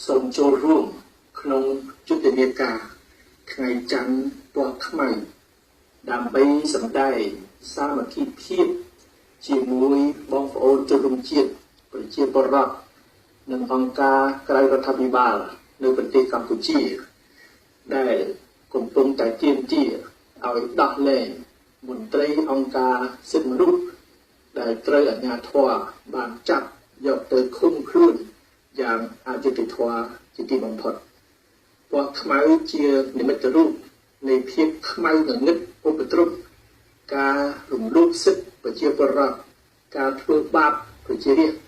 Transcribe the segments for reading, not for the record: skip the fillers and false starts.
សូមចូលរួមក្នុងយុទ្ធនាការថ្ងៃច័ន្ទពណ៌ខ្មៅដើម្បីសម្ដែងសាមគ្គីភាពជាមួយបងប្អូនជនរួមជាតិប្រជាពលរដ្ឋនិងអង្គការក្រៅរដ្ឋាភិបាលនៅប្រទេសកម្ពុជាដែលកំពុងតែទាមទារឲ្យដោះលែងមន្ត្រីអង្គការសិទ្ធិមនុស្សដែលត្រូវអាជ្ញាធរបានចាប់យកទៅឃុំខ្លួនយ៉ាងអយុត្តិធម៌ជាទីបំផុតពណ៌ខ្មៅជានិមិត្តរូបនៃភាពខ្មៅងងឹតឧបទ្រពការរំលោភសិទ្ធិប្រជាពលរដ្ឋការធ្វើបាបប្រជារាស្ត្រ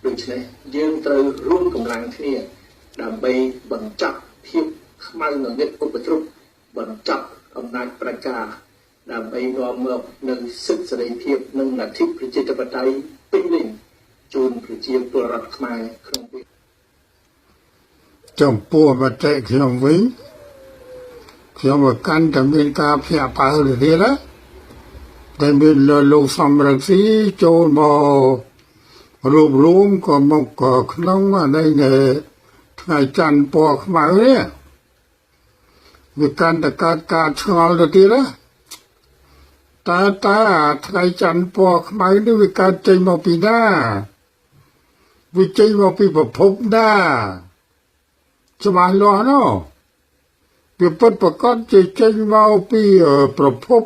ដូច្នេះយើងត្រូវរួមកម្លាំងគ្នាដើម្បីបញ្ចប់ភាពខ្មៅងងឹតឧបទ្រពបញ្ចប់អំណាចប្រជាការដើម្បីនាំមកនូវសិទ្ធិសេរីភាពនិងលទ្ធិប្រជាធិបតេយ្យពេញលេញជូនប្រជាពលរដ្ឋខ្មែរក្នុងពេល ចំពោះមតិខ្ញុំវិញខ្ញុំក៏កាន់តែមានការភ្ញាក់ផ្អើលទៅទៀតណាតែមានលោកសំរងស៊ីចូលមករួបរួមក៏មកក៏ក្នុងអានេះថ្ងៃច័ន្ទពណ៌ខ្មៅនេះវាកាន់តែកើតការឆ្ងល់ទៅទៀតណាតើអាថ្ងៃច័ន្ទពណ៌ខ្មៅនេះវាកើតចេញមកពីណាវាចេញមកពីប្រភពណាច្បាស់លាស់ណោះវាពិតប្រកបជាចេញមកពីប្រភព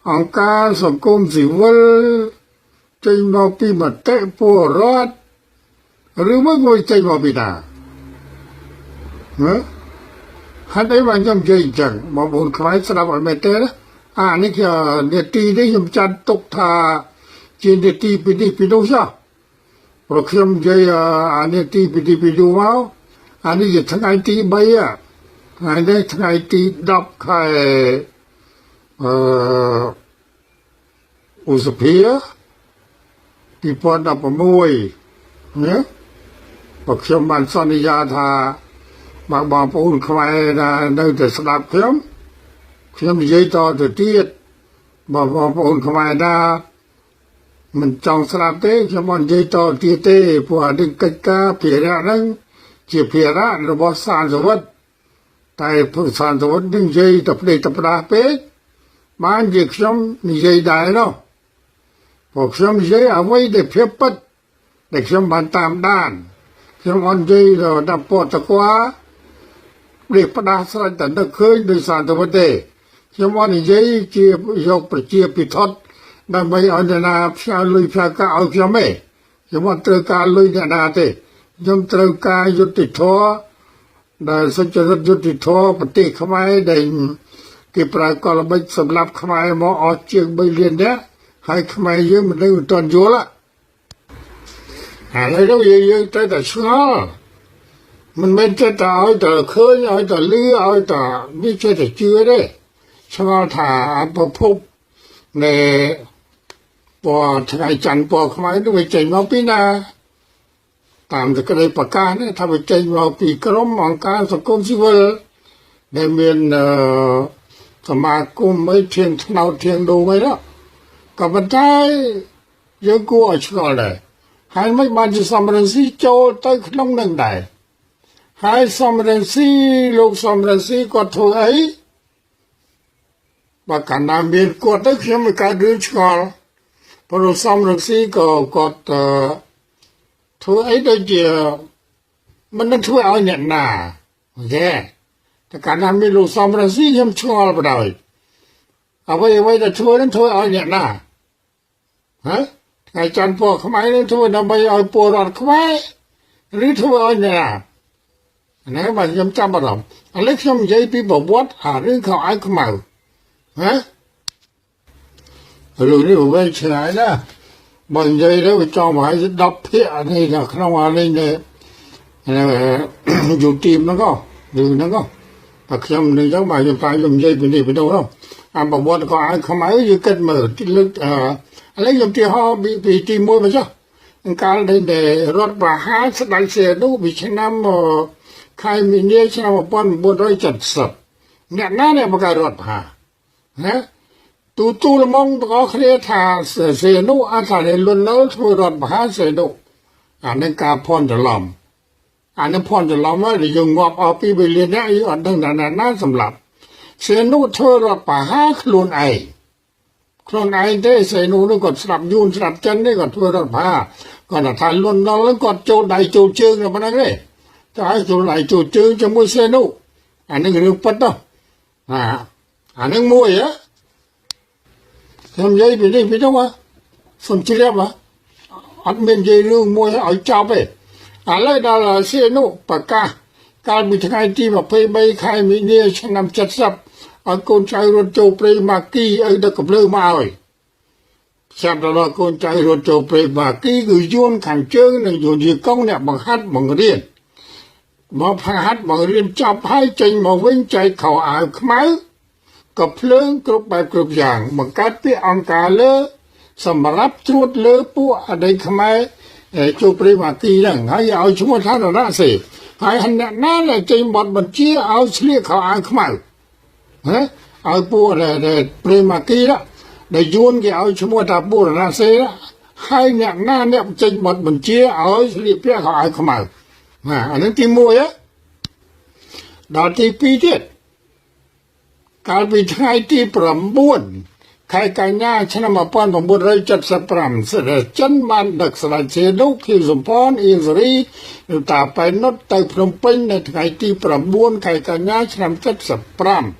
អង្គការសង្គមស៊ីវិលចេញមកពីមតិពលរដ្ឋឬមកវាចេញមកពីណាហ៎ហេតុអីបានខ្ញុំនិយាយអញ្ចឹងបងប្អូនខ្មែរស្ដាប់ឲ្យមែនទេណាអានេះគឺនេតិនេះខ្ញុំចាត់ទុកថាជានេតិពីនេះពីនោះចុះព្រោះខ្ញុំនិយាយអានេតិពីនេះពីនោះមកអានេះជាថ្ងៃទី3ថ្ងៃនេះថ្ងៃទី10ខែអឺឧសភា2016ណាបើខ្ញុំបានសន្យាថាបើបងប្អូនខ្មែរណានៅតែស្ដាប់ខ្ញុំខ្ញុំនិយាយតទៅទៀតបើបងប្អូនខ្មែរណាមិនចង់ស្ដាប់ទេខ្ញុំអត់និយាយតទៀតទេព្រោះអានេះកិច្ចការភារៈហ្នឹងជាភារៈរបស់សានសវត្តតែសានសវត្តនឹងនិយាយទៅផ្ដេសទៅផ្ដាស់ពេកបានជាខ្ញុំនិយាយដែរនោះព្រោះខ្ញុំនិយាយអ្វីដែលភាពពិតដែលខ្ញុំបានតាមដានខ្ញុំអត់និយាយដល់ពតតកួផ្ដេសផ្ដាស់ស្រេចតែនឹកឃើញដោយសានសវត្តទេខ្ញុំអត់និយាយជាយកប្រជាពិធដើម្បីឲ្យអ្នកណាផ្ញើលុយផ្ញើកាក់ឲ្យខ្ញុំទេខ្ញុំអត់ត្រូវការលុយអ្នកណាទេខ្ញុំត្រូវការយុត្តិធម៌ដែលសុចរិតយុត្តិធម៌ប្រទេសខ្មែរដែលគេប្រើកលល្បិចសម្រាប់ខ្មែរមកអស់ជាង3លាននាក់ហើយខ្មែរយើងមិនដឹងមិនទាន់យល់ឥឡូវនោះយើងត្រូវតែឆ្ងល់មិនមែនចេះតែឲ្យតែឃើញឲ្យតែលឺឲ្យតែនេះចេះតែជឿទេឆ្ងល់ថាប្រភពនៃពណ៌ថ្ងៃច័ន្ទពណ៌ខ្មៅនោះវាចេញមកពីណាតាមសេចក្តីប្រកាសនេះថាវាចេញមកពីក្រុមអង្គការសង្គមស៊ីវិលដែលមានសមាគមអីធៀងថ្នោតធៀងដូងអីនោះក៏ប៉ុន្តែយើងគួរឲ្យឆ្ងល់ដែរហើយមិនបានជាសំរងស៊ីចូលទៅក្នុងនឹងដែរហើយសំរងស៊ីលោកសំរងស៊ីគាត់ធ្វើអីបើកាលណាមានគាត់ទៅខ្ញុំមិនកើតរឿងឆ្ងល់ព្រោះសំរងស៊ីក៏គាត់ធ្វើអីដូចជាមិននឹងធ្វើឲ្យអ្នកណាអូខេតែកាលណាមានលោកសំរងស៊ីខ្ញុំឆ្ងល់បណ្ដោយអ្វីអ្វីដែលធ្វើនឹងធ្វើឲ្យអ្នកណាហ៎ថ្ងៃច័ន្ទពណ៌ខ្មៅនឹងធ្វើដើម្បីឲ្យពលរដ្ឋខ្មែរឬធ្វើឲ្យអ្នកណាហ្នឹងបាទខ្ញុំចាំអារម្មណ៍ឥឡូវខ្ញុំនិយាយពីប្រវត្តិអារឿងខោអាវខ្មៅហ៎រឿងនេះវាវែងឆ្ងាយណាស់បើនិយាយទៅវាចង់ប្រហែលជា10ភាគអានេះនៅក្នុងអានេះនេះយូទីមហ្នឹងក៏រឿងហ្នឹងក៏បើខ្ញុំនឹងចឹងបាទខ្ញុំតែខ្ញុំនិយាយពីនេះពីនោះអាប្រវត្តិក៏អាវខ្មៅយើងគិតមើលទីលើកឥឡូវខ្ញុំទីហោពីទី1មកចុះកាលដែលរដ្ឋប្រហារស្ដេចសៀនុពីឆ្នាំខែមីនាឆ្នាំ1970អ្នកណាអ្នកបង្កើតរដ្ឋប្រហារណាទូទូលមងទាំងអស់គ្នាថាសេនុអត់ថាលន់នល់ធ្វើរដ្ឋប្រហារសេនុអានឹងការភ័ន្តច្រឡំ អានឹងភ័ន្តច្រឡំហើយដែលយើងងាប់អស់ពីវេលានេះយើងអត់ដឹងថាណាណាសម្លាប់សៀនុធ្វើរដ្ឋបហាខ្លួនឯងខ្លួនឯងទេសៀនុនោះគាត់ស្ដាប់យួនស្ដាប់ចិនទេគាត់ធ្វើរដ្ឋបហាគាត់ថាលន់នល់ហ្នឹងគាត់ចូលដៃចូលជើងតែប៉ុណ្្នឹងទេតែឲ្យចូលដៃចូលជើងជាមួយសៀនុអានឹងរឿងពិតទៅអាអានឹងមួយហ៎ខ្ញុំនិយាយពីនេះពីនោះហ៎សូមជ្រាបហ៎អត់មាននិយាយរឿងមួយឲ្យចប់ទេឥឡូវដល់សៀនុប្រកាសកាលពីថ្ងៃទី23ខែមីនាឆ្នាំ70ឲ្យកូនចៅរត់ចូលព្រៃម៉ាគីឲ្យដឹកកំភ្លើងមកឲ្យចាំដល់កូនចៅរត់ចូលព្រៃម៉ាគីគឺយួនខាងជើងនិងយួនយីកុងអ្នកបង្ហាត់បង្រៀនមកបង្ហាត់បង្រៀនចប់ហើយចេញមកវិញចែកខោអាវខ្មៅក៏ភ្លើងគ្រប់បែបគ្រប់យ៉ាងបង្កើតពាក្យអង្គការលើសម្រាប់ត្រួតលើពួកអតីតខ្មែរចូលព្រៃម៉ាគីហ្នឹងហើយឲ្យឈ្មោះថារណសេហើយអ្នកណាដែលចេញបទបញ្ជាឲ្យស្លៀកខោអាវខ្មៅហ៎ឲ្យពួកដែលព្រៃម៉ាគីđóដែលយួនគេឲ្យឈ្មោះថាពួករណសេហើយអ្នកណាអ្នកចេញបទបញ្ជាឲ្យស្លៀកពាក់ខោអាវខ្មៅណាអានេះទី1ដល់ទី2ទៀតកាលពីថ្ងៃទី9ខែកញ្ញាឆ្នាំ1975ស្ដេចចិនបានដឹកស្ដេចសៀនុខៀវសំផនអៀងសេរីឬតាប៉ែននុតទៅភ្នំពេញនៅថ្ងៃទី9ខែកញ្ញាឆ្នាំ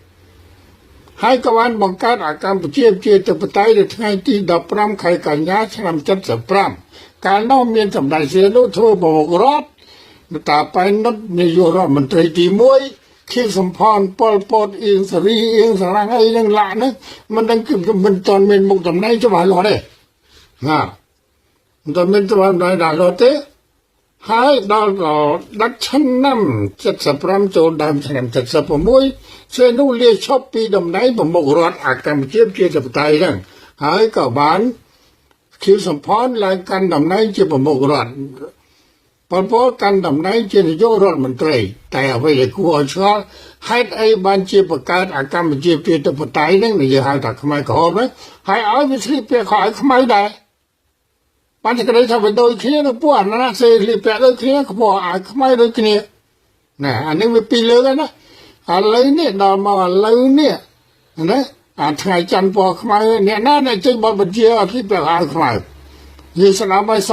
75ហើយក៏បានបង្កើតអាកម្ពុជាជាធិបតេយ្យនៅថ្ងៃទី15ខែកញ្ញាឆ្នាំ75កាលនោះមានសម្ដេចសៀនុធ្វើប្រមុខរដ្ឋតាប៉ែននុតនាយករដ្ឋមន្ត្រីទី1ខៀវសំផនប៉ុលពតអៀងសេរីអៀងសារាំងអីនឹងឡាក់ហ្នឹងមិនដឹងគឺមិនទាន់មានមុខតំណែងច្បាស់លាស់ទេណាមិនទាន់មានច្បាស់តំណែងដល់លាស់ទេហើយដល់ដល់ឆ្នាំ75ចូលដើមឆ្នាំ76សៀនុលាឈប់ពីតំណែងប្រមុខរដ្ឋអាកម្ពុជាជាធិបតេយ្យហ្នឹងហើយក៏បានខៀវសំផនឡើងកាន់តំណែងជាប្រមុខរដ្ឋប៉ុលពតកាន់តំណែងជានាយករដ្ឋមន្ត្រីតែអ្វីដែលគួរឲ្យឆ្ងល់ហេតុអីបានជាបង្កើតអាកម្ពុជាជាធិបតេយ្យហ្នឹងនិយាយហៅថាខ្មែរក្រហមហ្នឹងហើយឲ្យវាស្លៀកពាក់ខោឲ្យខ្មៅដែរបានសេចក្តីថាវាដូចគ្នានឹងពួកអាណាសេស្លៀកពាក់ដូចគ្នាខ្ពស់ឲ្យខ្មៅដូចគ្នាណាអានេះវាពីរលើកហើយណាឥឡូវនេះដល់មកឥឡូវនេះណាអាថ្ងៃច័ន្ទពណ៌ខ្មៅអ្នកណាអ្នកចេញបទបញ្ជាឲ្យស្លៀកពាក់ឲ្យខ្មៅនិយាយស្ដាប់ឲ្យស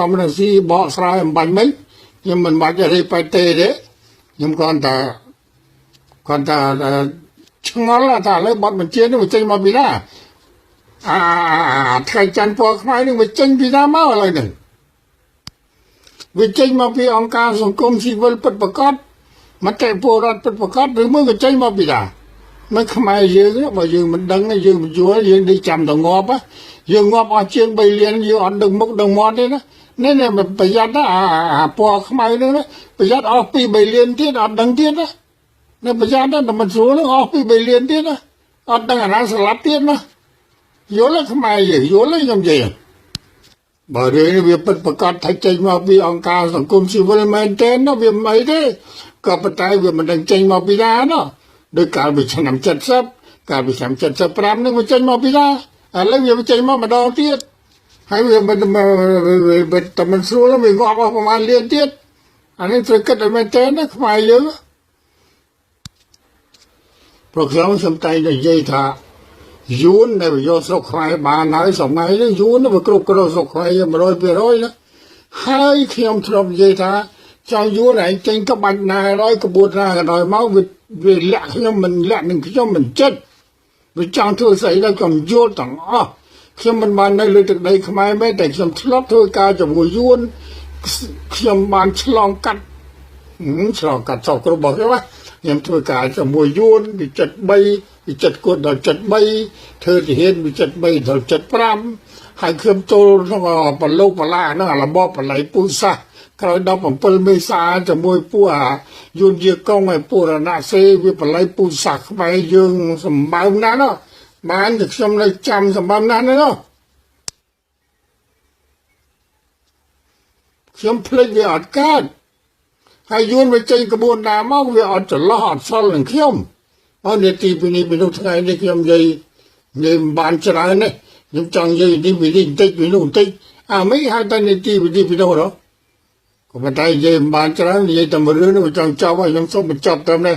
មរស៊ីបកស្រាយអំបញ្ញមិញខ្ញុំមិនបាច់រៀបបែទេទេខ្ញុំគ្រាន់តែឆ្ងល់ថាឥឡូវបទបញ្ជានេះវាចេញមកពីណាអាថ្ងៃច័ន្ទពណ៌ខ្មៅនេះវាចេញពីណាមកឥឡូវនេះវាចេញមកពីអង្គការសង្គមស៊ីវិលពិតប្រាកដមតិពលរដ្ឋពិតប្រាកដឬមួយក៏ចេញមកពីណាមិនខ្មែរយើងបើយើងមិនដឹងយើងមិនយល់យើងនេះចាំតែងាប់យើងងាប់អស់ជាង3លានយើងអត់ដឹងមុខដឹងមាត់ទេណានេះប្រយ័ត្នណាអាពណ៌ខ្មៅនេះណាប្រយ័ត្នអស់2 3លានទៀតអត់ដឹងទៀតណានេះប្រយ័ត្នណាមិនស្រួលនឹងអស់2 3លានទៀតណាអត់ដឹងអាណាស្លាប់ទៀតណាយល់ខ្មែរយើងយល់ខ្ញុំនិយាយបើរឿងនេះវាពិតប្រាកដថាចេញមកពីអង្គការសង្គមស៊ីវិលមែនទេណាវាមិនអីទេក៏ប៉ុន្តែវាមិនដឹងចេញមកពីណាណោះដោយកាលពីឆ្នាំ70កាលពីឆ្នាំ75នឹងវាចេញមកពីណាឥឡូវវាចេញមកម្ដងទៀតហើយវាមិនតែមិនស្រួលវាងាប់អស់ប្រហែលលានទៀតអានេះត្រូវគិតឲ្យមែនទេណាខ្មែរយើងព្រោះខ្ញុំសំតែងនិយាយថាយួនដែលយកស្រុកខ្មែរបានហើយសម័យនេះយួនវាគ្រប់គ្រងស្រុកខ្មែរ100%ណាហើយខ្ញុំធ្លាប់និយាយថាចង់យួនឯងចេញក្បាច់ណាហើយក្បួនណាក៏ដោយមកវាលាក់ខ្ញុំមិនលាក់នឹងខ្ញុំមិនចិត្តវាចង់ធ្វើស្អីដល់ខ្ញុំយល់ទាំងអស់ខ្ញុំមិនបាននៅលើទឹកដីខ្មែរមែនតែខ្ញុំធ្លាប់ធ្វើការជាមួយយួនខ្ញុំបានឆ្លងកាត់សពគ្រប់របស់ខ្ញុំណាខ្ញុំធ្វើការជាមួយយួនពី73ពី7គួតដល់73ធ្វើទាហានពី73ដល់75ហើយខ្ញុំចូលក្នុងប្រឡូកប្រឡាហ្នឹងរបបបល័យពូជសាសន៍ក្រោយ17មេសាជាមួយពួកអាយួនជាកងហើយពួករណសេវាបល័យពូជសាសន៍ខ្មែរយើងសម្បើមណាស់ណោះបានតែខ្ញុំនៅចាំសម្បើមណាស់នោះខ្ញុំភ្លេចវាអត់កើតហើយយួនវាចេញក្បួនណាមកវាអត់ចន្លោះអត់សល់នឹងខ្ញុំអត់នាទីពីនេះពីនោះថ្ងៃនេះខ្ញុំនិយាយមិនបានច្រើនទេខ្ញុំចង់និយាយនេះពីនេះបន្តិចពីនោះបន្តិចអាមិនហៅតែនាទីពីនេះពីនោះហ៎ ប៉ុន្តែនិយាយមិនបានច្រើននិយាយតែមួយរឿងនេះចង់ចប់ហើយខ្ញុំសូមបញ្ចប់ត្រឹមនេះ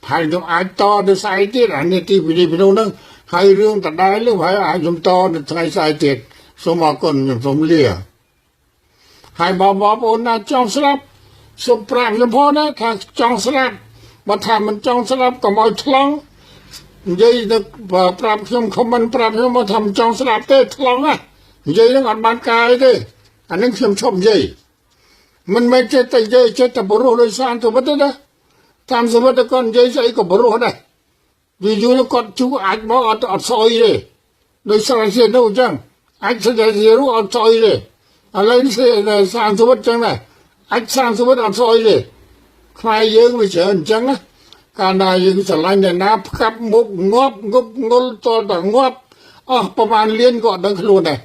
ហើយខ្ញុំអាចតទៅស្អែកទៀតអានេះទីពីនេះពីនោះហ្នឹងហើយរឿងដដែលនោះហើយអាចខ្ញុំតទៅថ្ងៃស្អែកទៀតសូមអរគុណខ្ញុំសូមលាហើយបងប្អូនណាចង់ស្ដាប់សូមប្រាប់ខ្ញុំផងណាថាចង់ស្ដាប់បើថាមិនចង់ស្ដាប់កុំឲ្យថ្លង់និយាយទៅប្រាប់ខ្ញុំខមមិនប្រាប់ខ្ញុំមកថាមិនចង់ស្ដាប់ទេថ្លង់ណានិយាយនឹងអត់បានកាយទេអានឹងខ្ញុំឈប់និយាយមិនមែនចេះតែនិយាយចេះតែបរោះដោយសារទៅវិញទេណាតាមសវត្ថគាត់និយាយស្អីក៏បរោះដែរវាយូរគាត់ជួអាចមកអត់ស្អុយទេដោយសារជានោះអញ្ចឹងអាចស្ដីជានោះអត់ស្អុយទេឥឡូវនេះសានសវត្ថអញ្ចឹងដែរអាចសានសវត្ថអត់ស្អុយទេខ្មែរយើងវាច្រើនអញ្ចឹងណាកាលណាយើងស្រឡាញ់អ្នកណាផ្កាប់មុខងាប់ងប់ងល់តតែងាប់អស់ប្រហែលលានក៏អត់ដឹងខ្លួនដែរ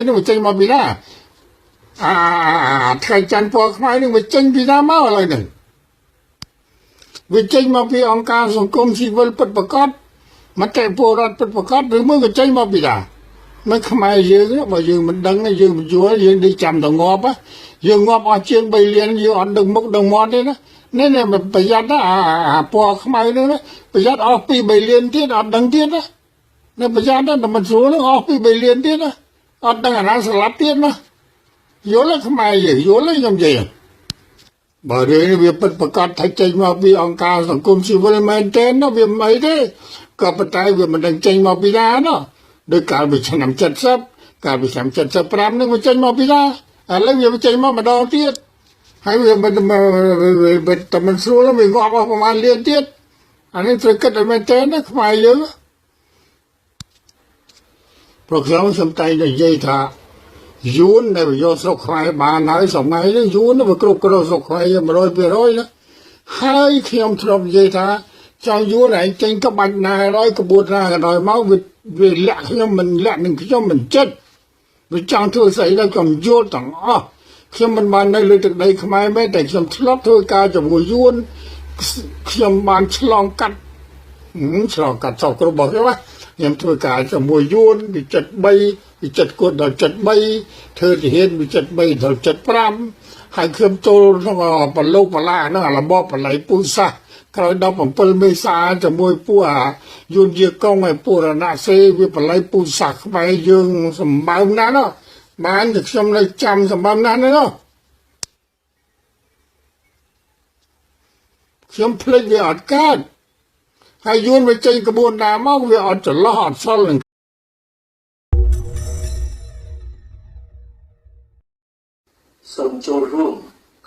នេះវាចេញមកពីណាអាថ្ងៃច័ន្ទពណ៌ខ្មៅនេះវាចេញពីណាមកឥឡូវនេះវាចេញមកពីអង្គការសង្គមស៊ីវិលពិតប្រាកដមតិពលរដ្ឋពិតប្រាកដឬមួយវាចេញមកពីណាមិនខ្មែរយើងបើយើងមិនដឹងយើងមិនយល់យើងនេះចាំតែងាប់យើងងាប់អស់ជាង3លានយើងអត់ដឹងមុខដឹងមាត់ទេណានេះប្រយ័ត្នណាអាពណ៌ខ្មៅនេះប្រយ័ត្នអស់2 3លានទៀតអត់ដឹងទៀតណានេះប្រយ័ត្នណាមិនស្រួលនឹងអស់2 3លានទៀតណាអត់ដឹងអាណាស្លាប់ទៀតណាយល់ខ្មែរយើងយល់ខ្ញុំនិយាយបើរឿងនេះវាពិតប្រាកដថាចេញមកពីអង្គការសង្គមស៊ីវិលមែនទេណាវាមិនអីទេក៏ប៉ុន្តែវាមិនដឹងចេញមកពីណាណោះដោយកាលពីឆ្នាំ70កាលពីឆ្នាំ75នឹងវាចេញមកពីណាឥឡូវវាចេញមកម្ដងទៀតហើយវាមិនតែមិនស្រួលវាងាប់អស់ប្រហែលលានទៀតអានេះត្រូវគិតឲ្យមែនទេណាខ្មែរយើងព្រោះខ្ញុំសំតែងនិយាយថាយួនដែលយកស្រុកខ្មែរបានហើយសម័យនេះយួនវាគ្រប់គ្រងស្រុកខ្មែរ100%ណាហើយខ្ញុំធ្លាប់និយាយថាចង់យួនឯងចេញក្បាច់ណាហើយក្បួនណាក៏ដោយមកវាលាក់ខ្ញុំមិនលាក់នឹងខ្ញុំមិនចិត្តវាចង់ធ្វើស្អីដល់ខ្ញុំយល់ទាំងអស់ខ្ញុំមិនបាននៅលើទឹកដីខ្មែរមែនតែខ្ញុំធ្លាប់ធ្វើការជាមួយយួនខ្ញុំបានឆ្លងកាត់សពគ្រប់របស់ខ្ញុំណាខ្ញុំធ្វើការជាមួយយួនពី73ពី7គួតដល់73ធ្វើទាហានពី73ដល់75ហើយខ្ញុំចូលក្នុងប្រឡូកប្រឡាហ្នឹងរបបបល័យពូជសាសន៍ក្រោយ17មេសាជាមួយពួកអាយួនជាកងហើយពួករណសេវាបល័យពូជសាសន៍ខ្មែរយើងសម្បើមណាស់ណោះបានតែខ្ញុំនៅចាំសម្បើមណាស់ណោះខ្ញុំភ្លេចវាអត់កើតហើយយួនវាចេញក្បួនណាមកវាអត់ចន្លោះអត់សល់នឹងសូមចូលរួម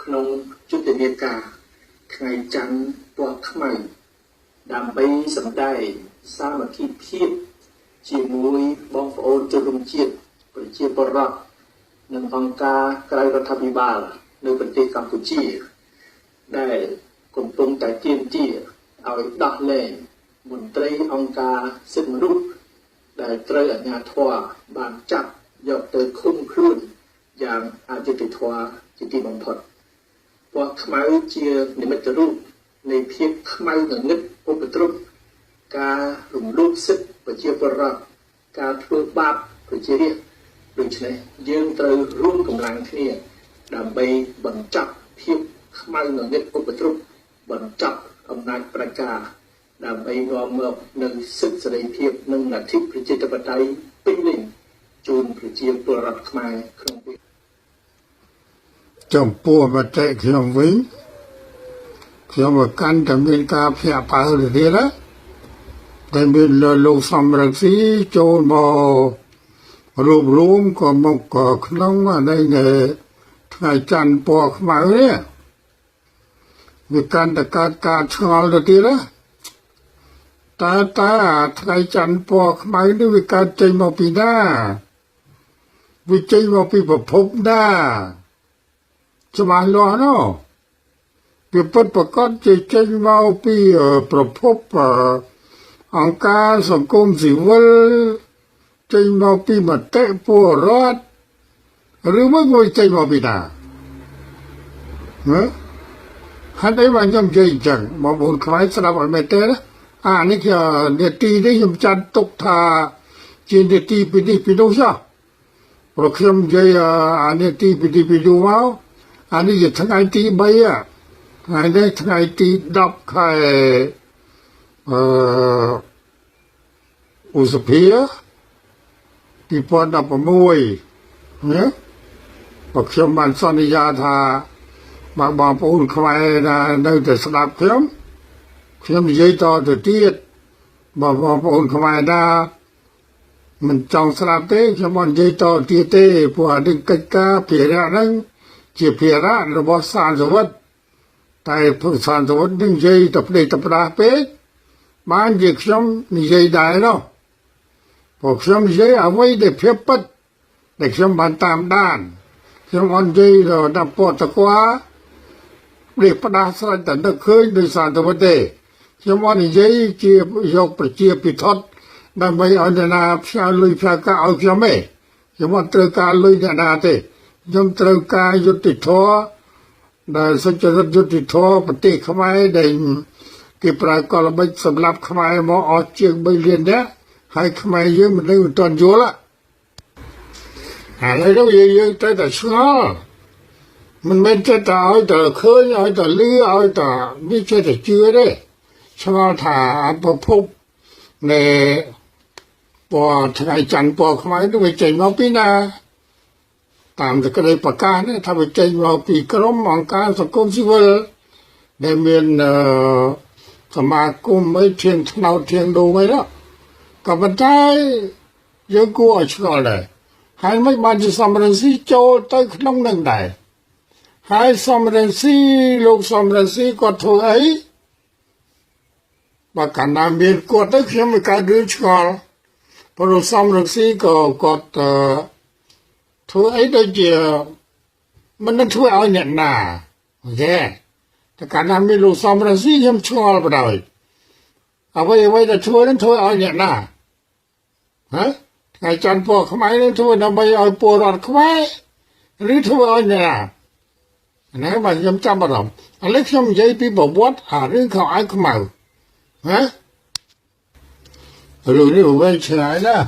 ក្នុងយុទ្ធនាការថ្ងៃច័ន្ទពណ៌ខ្មៅដើម្បីសម្ដែងសាមគ្គីភាពជាមួយបងប្អូនជនរួមជាតិប្រជាពលរដ្ឋនិងអង្គការក្រៅរដ្ឋាភិបាលនៅប្រទេសកម្ពុជាដែលកំពុងតែទាមទារឲ្យដោះលែងមន្ត្រីអង្គការសិទ្ធិមនុស្សដែលត្រូវអាជ្ញាធរបានចាប់យកទៅឃុំខ្លួនយ៉ាងអយុត្តិធម៌ជាទីបំផុតពណ៌ខ្មៅជានិមិត្តរូបនៃភាពខ្មៅងងឹតឧបទ្រពការរំលោភសិទ្ធិប្រជាពលរដ្ឋការធ្វើបាបប្រជារាស្ត្រដូច្នេះយើងត្រូវរួមកម្លាំងគ្នាដើម្បីបញ្ចប់ភាពខ្មៅងងឹតឧបទ្រពបញ្ចប់អំណាចប្រជាការដើម្បីនាំមកនូវសិទ្ធិសេរីភាពនិងលទ្ធិប្រជាធិបតេយ្យពេញលេញជូនប្រជាពលរដ្ឋខ្មែរក្នុងពេលចំពោះមតិខ្ញុំវិញខ្ញុំកាន់តែមានការភ្ញាក់ផ្អើលទៀតណាតែមានលោកសំរងស៊ីចូលមករួបរួមក៏មកក្នុងនេះថ្ងៃច័ន្ទពណ៌ខ្មៅនេះវាកាន់តែកើតការឆ្ងល់ទៅទៀតណាតើថ្ងៃច័ន្ទពណ៌ខ្មៅនេះវាកើតចេញមកពីណាវាចេញមកពីប្រភពណាច្បាស់លាស់ណោះវាពិតប្រាកដជាចេញមកពីប្រភពអង្គការសង្គមស៊ីវិលចេញមកពីមតិពលរដ្ឋឬមកវាចេញមកពីណា ណាហេតុអីបានខ្ញុំនិយាយអញ្ចឹងបងប្អូនខ្មែរស្ដាប់ឲ្យមែនទេណាអានេះគឺនេតិនេះខ្ញុំចាត់ទុកថាជានេតិពីនេះពីនោះចុះព្រោះខ្ញុំនិយាយអានេតិពីនេះពីនោះមកអានេះជាថ្ងៃទី3ថ្ងៃនេះថ្ងៃទី10ខែអឺឧសភា2016ណាបើខ្ញុំបានសន្យាថាបើបងប្អូនខ្មែរណានៅតែស្ដាប់ខ្ញុំខ្ញុំនិយាយតទៅទៀតបើបងប្អូនខ្មែរណាមិនចង់ស្ដាប់ទេខ្ញុំមិននិយាយតទៀតទេព្រោះអានេះកិច្ចការភារៈហ្នឹងជាភារៈរបស់សានសវត្តតែព្រោះសានសវត្តនឹងនិយាយទៅផ្ដេសទៅផ្ដាស់ពេកបានជាខ្ញុំនិយាយដែរនោះព្រោះខ្ញុំនិយាយអ្វីដែលភាពពិតដែលខ្ញុំបានតាមដានខ្ញុំអត់និយាយដល់ពតតកួនេះផ្ដាស់ស្រេចតែនឹកឃើញដោយសារទៅទេខ្ញុំអត់និយាយជាយកប្រជាពិធដើម្បីឲ្យអ្នកណាផ្ញើលុយផ្ញើកាក់ឲ្យខ្ញុំទេខ្ញុំអត់ត្រូវការលុយអ្នកណាទេខ្ញុំត្រូវការយុត្តិធម៌ដែលសុចរិតយុត្តិធម៌ប្រទេសខ្មែរដែលគេប្រើកលល្បិចសម្រាប់ខ្មែរមកអស់ជាង3លាននាក់ហើយខ្មែរយើងមិនដឹងមិនទាន់យល់ឥឡូវនេះយើងត្រូវតែឆ្ងល់មិនមែនចេះតែឲ្យតែឃើញឲ្យតែលឺឲ្យតែនេះចេះតែជឿទេឆ្ងល់ថាប្រភពនៃពណ៌ថ្ងៃច័ន្ទពណ៌ខ្មៅនោះវាចេញមកពីណាតាមសេចក្តីប្រកាសនេះថាវាចេញមកពីក្រមអង្គការសង្គមស៊ីវិលដែលមានសមាគមអីធៀងថ្នោតធៀងដូងអីនោះក៏ប៉ុន្តែយើងគួរឲ្យឆ្ងល់ដែរហើយមិនបានជាសំរងស៊ីចូលទៅក្នុងនឹងដែរហើយសំរងស៊ីលោកសំរងស៊ីគាត់ធ្វើអីបើកាលណាមានគាត់ទៅខ្ញុំមិនកើតរឿងឆ្ងល់ព្រោះសំរងស៊ីក៏គាត់ធ្វើអីដូចជាមិននឹងធ្វើឲ្យអ្នកណាអូខេតែកាលណាមានលោកសំរងស៊ីខ្ញុំឆ្ងល់បណ្ដោយអ្វីអ្វីដែលធ្វើនឹងធ្វើឲ្យអ្នកណាហ៎ថ្ងៃច័ន្ទពណ៌ខ្មៅនឹងធ្វើដើម្បីឲ្យពលរដ្ឋខ្មែរឬធ្វើឲ្យអ្នកណាហ្នឹងបាទខ្ញុំចាំអារម្មណ៍ឥឡូវខ្ញុំនិយាយពីប្រវត្តិអារឿងខោអាវខ្មៅហ៎រឿងនេះវាវែងឆ្ងាយណាស់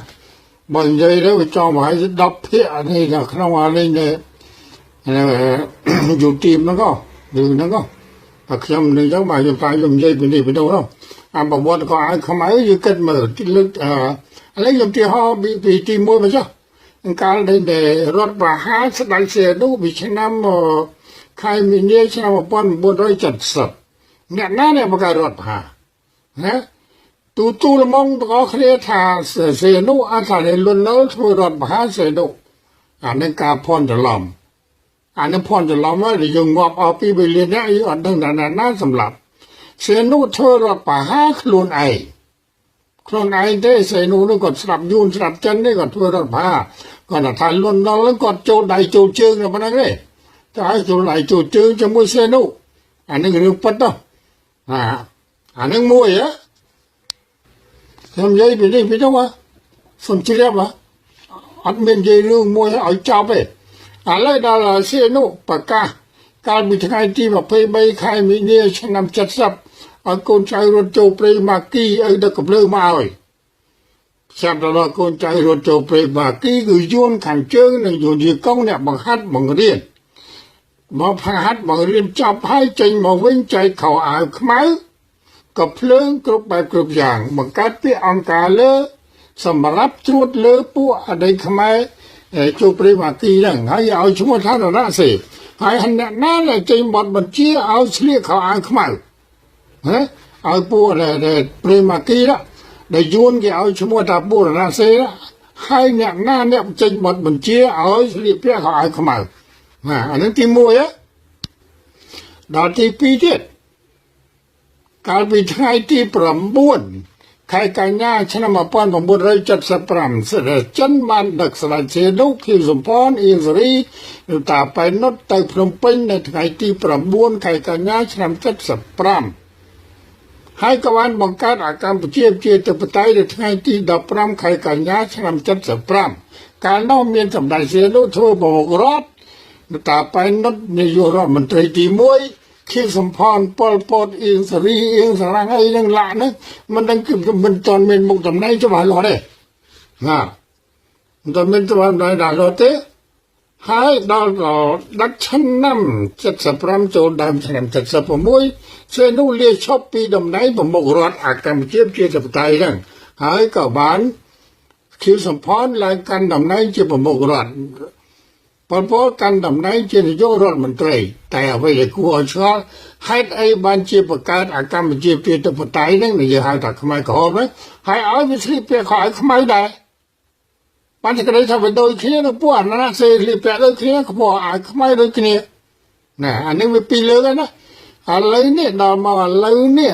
បើនិយាយទៅវាចង់ប្រហែលជា10ភាគនេះនៅក្នុងអានេះនេះយូទីមហ្នឹងក៏រឿងហ្នឹងក៏តែខ្ញុំនឹងចឹងបាទខ្ញុំតែខ្ញុំនិយាយពីនេះពីនោះនោះអាប្រវត្តិខោអាវខ្មៅយើងគិតមើលលើកឥឡូវខ្ញុំទីហោពីទី1មកចុះកាលដែលរដ្ឋប្រហារស្ដេចសៀនុពីឆ្នាំខែមីនាឆ្នាំ1970អ្នកណាអ្នកបង្កើតរដ្ឋប្រហារណាទូទូលមងទាំងអស់គ្នាថាសៀនុអត់ថាលន់នល់ធ្វើរដ្ឋប្រហារសៀនុអានឹងការភ័ន្តច្រឡំអានឹងភ័ន្តច្រឡំហើយយើងងាប់អស់ពីវេលានេះយើងអត់ដឹងថាណាសម្លាប់សៀនុធ្វើរដ្ឋប្រហារខ្លួនឯងខ្លួនឯងទេសៀនុនោះគាត់ស្ដាប់យួនស្ដាប់ចិននេះគាត់ធ្វើរដ្ឋប្រហារគាត់ថាលន់នល់ហ្នឹងគាត់ចូលដៃចូលជើងតែប៉ុណ្្នឹងទេតែឲ្យចូលដៃចូលជើងជាមួយសៀនុអានឹងរឿងពិតទៅអានឹងមួយហ៎ខ្ញុំនិយាយពីនេះពីនោះហ៎សូមជ្រាបហ៎អត់មាននិយាយរឿងមួយឲ្យចប់ទេឥឡូវដល់សៀនុប្រកាសកាលពីថ្ងៃទី23ខែមីនាឆ្នាំ70ឲ្យកូនចៅរត់ចូលព្រៃម៉ាគីឲ្យដឹកកំភ្លើងមកឲ្យចាំដល់កូនចៅរត់ចូលព្រៃម៉ាគីគឺយួនខាងជើងនិងយួនយីកុងអ្នកបង្ហាត់បង្រៀនមកផាហាត់បង្រៀនចប់ហើយចេញមកវិញចែកខោអាវខ្មៅក៏ភ្លើងគ្រប់បែបគ្រប់យ៉ាងបង្កើតពាក្យអង្គការលើសម្រាប់ត្រួតលើពួកអតីតខ្មែរចូលព្រៃម៉ាគីហ្នឹងហើយឲ្យឈ្មោះថារណសេហើយអ្នកណាដែលចេញបទបញ្ជាឲ្យស្លៀកខោអាវខ្មៅហ៎ឲ្យពួកដែលព្រៃម៉ាគីនោះដែលយួនគេឲ្យឈ្មោះថាពួករណសេហើយអ្នកណាអ្នកចេញបទបញ្ជាឲ្យស្លៀកពាក់ខោអាវខ្មៅណាអានេះទី1ដល់ទី2ទៀតកាលពីថ្ងៃទី9ខែកញ្ញាឆ្នាំ1975ស្ដេចចិនបានដឹកស្ដេចសៀនុខៀវសំផនអៀងសេរីឬតាប៉ែននុតទៅភ្នំពេញនៅថ្ងៃទី9ខែកញ្ញាឆ្នាំ75ហើយក៏បានបង្កើតអាកម្ពុជាជាធិបតេយ្យនៅថ្ងៃទី15ខែកញ្ញាឆ្នាំ75កាលនោះមានសម្ដេចសៀនុធ្វើប្រមុខរដ្ឋ តាប៉ែននុតនាយករដ្ឋមន្ត្រីទី1ខៀវសំផនប៉ុលពតអៀងសេរីអៀងសរាំងអីនឹងឡាក់ហ្នឹងមិនដឹងគឺមិនទាន់មានមុខតំណែងច្បាស់លាស់ទេណាមិនទាន់មានតំណែងដល់ទេហើយដល់ដល់ឆ្នាំ75ចូលដើមឆ្នាំ76សេនោះលាឈប់ពីតំណែងប្រមុខរដ្ឋអាកម្ពុជាជាធិបតេយ្យហ្នឹងហើយក៏បានខៀវសំផនឡើងកាន់តំណែងជាប្រមុខរដ្ឋប៉ុលពតកាន់តំណែងជានាយករដ្ឋមន្ត្រីតែអ្វីដែលគួរឲ្យឆ្ងល់ហេតុអីបានជាបង្កើតអាកម្ពុជាជាធិបតេយ្យហ្នឹងនិយាយហៅថាខ្មែរក្រហមហ្នឹងហើយឲ្យវាស្លៀកពាក់ខោអាវខ្មៅដែរបានសេចក្តីថាវាដូចគ្នានៅពួកអាណាសេស្លៀកពាក់ដូចគ្នាខ្ពស់អាវខ្មៅដូចគ្នាណែអានេះវាពីរលើកហើយណាឥឡូវនេះដល់មកឥឡូវនេះ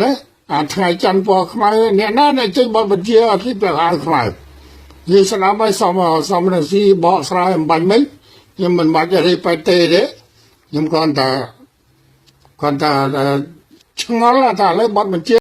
ណាអាថ្ងៃច័ន្ទពណ៌ខ្មៅអ្នកណាអ្នកចេញបទបញ្ជាឲ្យស្លៀកពាក់អាវខ្មៅនិយាយស្ដាប់ឲ្យសមសមរស៊ីបកស្រាយអំបញ្ញមិញខ្ញុំមិនបាច់រៀបបែទេទេខ្ញុំគ្រាន់តែគ្រាន់តែឆ្ងល់ថាឥឡូវបទបញ្ជា